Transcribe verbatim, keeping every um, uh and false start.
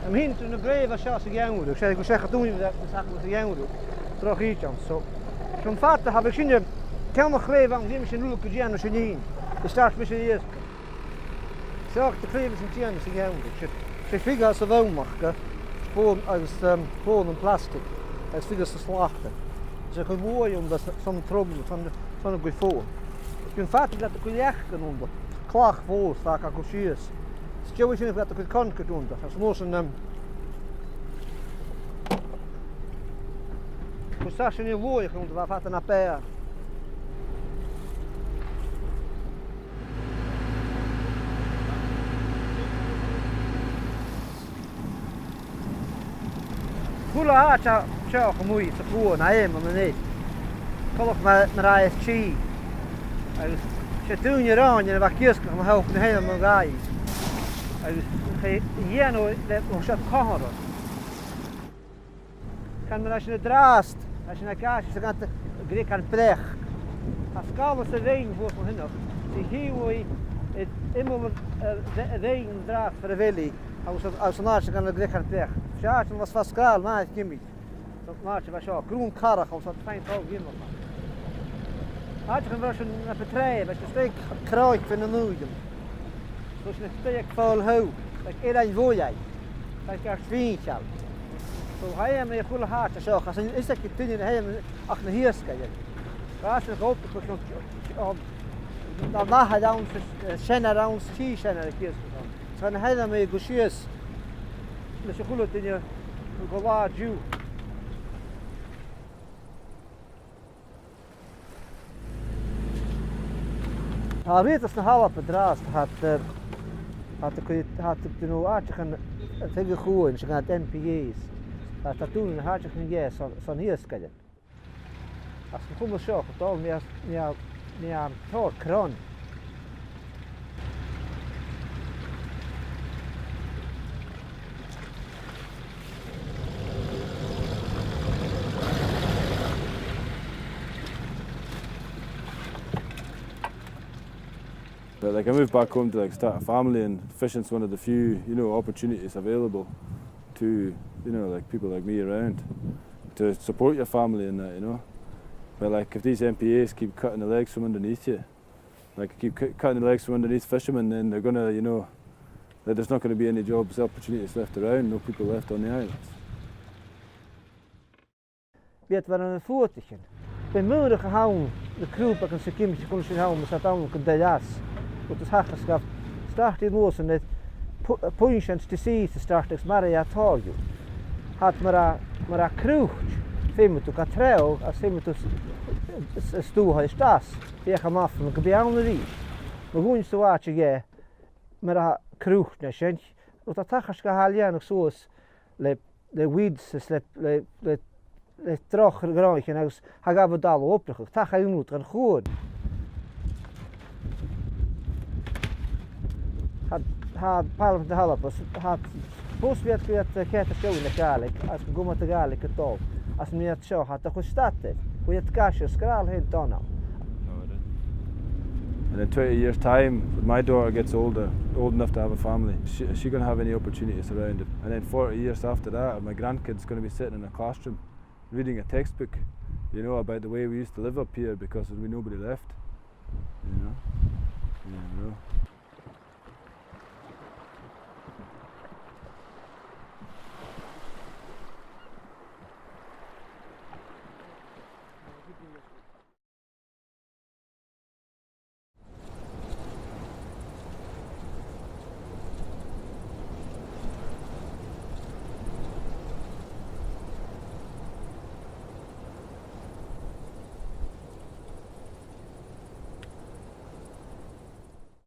Am hint na grèibhe seo sa gheamhradh, 's e gu seachad ùine a bh' aca sa gheamhradh, droch ìtean. So, chum fada, tha bhiodh sinne, ceann a' chrèibh ann, dh'fheumadh sinn uile gu dèanamh sinn fhìn, is start mise a-rithist. Seo a' chrèibh a tha sinn a' dèanamh sa gheamhradh, 's e, 's e fiodh às a' bhonn aca, fòn agus, um, fòn am plastic, agus fiodh às an slata. 'S e a' chuid mhòr ann, 's ann an tromlan, 's ann, 's ann a' gheibh thu fòn. Chum fada, tha iad a' cur leacan annta, clach mhòr, 's tha e a' cur sìos. 'S dòcha sin a bhiodh iad a' cur concrete annta, agus an uair sin, um, gus an seasaidh e luath, chum fada na beatha. A h-uile àite seo a-muigh sa chuan, a dh'fheum an-diugh. Coltach mar, mar a tha e. Agus 's e daoine romhainn a bha ag iasgach na h-oidhche na h-aon a ghabhail. Agus cha dèan thu le, o, seo comharra. Chan ann mar a tha sinn an-dràsta, tha sinn a' gabhail, 's a' gabhail grèicean breac. Tha sgàil sa bheinn shuas an sineach, 's a' chiad uair, eh, imeall, eh, bhe-, bheinn an-dràsta far a bheil i, agus, agus an àite a' gabhail grèicean breac. 'S e àite a bha sgàil math timcheall. So, an àite a bha seo, grunn carrach, agus tha fine tall ghinealach. Àite a bha sin na bu tràithe, bha e a' stèidheachadh cnoc far an uair. So, sin a' stèidheachadh fo thall, like, air an bhogha. Tha e ceart fhèin ceal. So, tha e a' mì-, a h-uile h-àite seo, 's ann is aig duine na h-aon ach na h-iasgairean. Bha sin a' dol gu, gu, gu, um, na, na h-aon, eh, seanair ann, 's trì seanairean aig iasgach ann. 'S ann a thàinig mi gu sìos leis a' chuile duine gu latha an-diugh. Tha riaghaltas na h-Alba an-dràsta, tha iad, eh, tha iad a' cur, tha iad, you know, àiteachan, eh, taobh a' chuain, 's a' gabhail M P As. Tha, tha iad a' dùnadh na h-àiteachan dheth son, son iasgairean. Agus an cumadh seo a' dol, nì e, nì e, nì e tòrr cron. But, like, I moved back home to, like, start a family, and fishing's one of the few, you know, opportunities available to, you know, like, people like me around to support your family and that, you know. But, like, if these M P As keep cutting the legs from underneath you, like, keep cu-, cutting the legs from underneath fishermen, then they're gonna, you know, that there's not gonna be any jobs, opportunities left around, no people left on the islands. Bidh iad mar na fuadaichean. Bidh maorach a th' ann, na crùbagan 's a' ghimp, a chuireas sinn ann, mas e dà gun dèan às. Rud as taca 's gabh start an uair sin, eh, pu-, puinnsean 's disease a' start agus maireas e tòrr dhiubh. Tha iad mar a, mar a cruit, feumaidh tu ga treabhadh, agus feumaidh tu s-, s-, s-, stuth a-staigh às. Feuch am faigh thu gum bi ann a-rithist. Ma dhùin thu àite dheth, mar a cruit na sin, rud as taca 's gabh a tha a' leantainn suas le, le weeds is le, le, le, le droch ghnothaich agus tha gabh a' dol a dh'obrachadh, tha e a' cur an rud dhan chuan. Tha, tha Pàrlamaid na h-Alba, tha, 's bùs bhiodh iad, eh, ceart a' seinn na Gàidhlig, agus gun cumadh a' Ghàidhlig a' dol, agus an iad seo, tha iad a' cur stad air, bidh iad gaisgeil, sgràthail fhèin dona. And in twenty years' time, when my daughter gets older, old enough to have a family, she, is she gonna have any opportunities around it? And then forty years after that, are my grandkids gonna be sitting in a classroom reading a textbook, you know, about the way we used to live up here because there'll be nobody left, you know?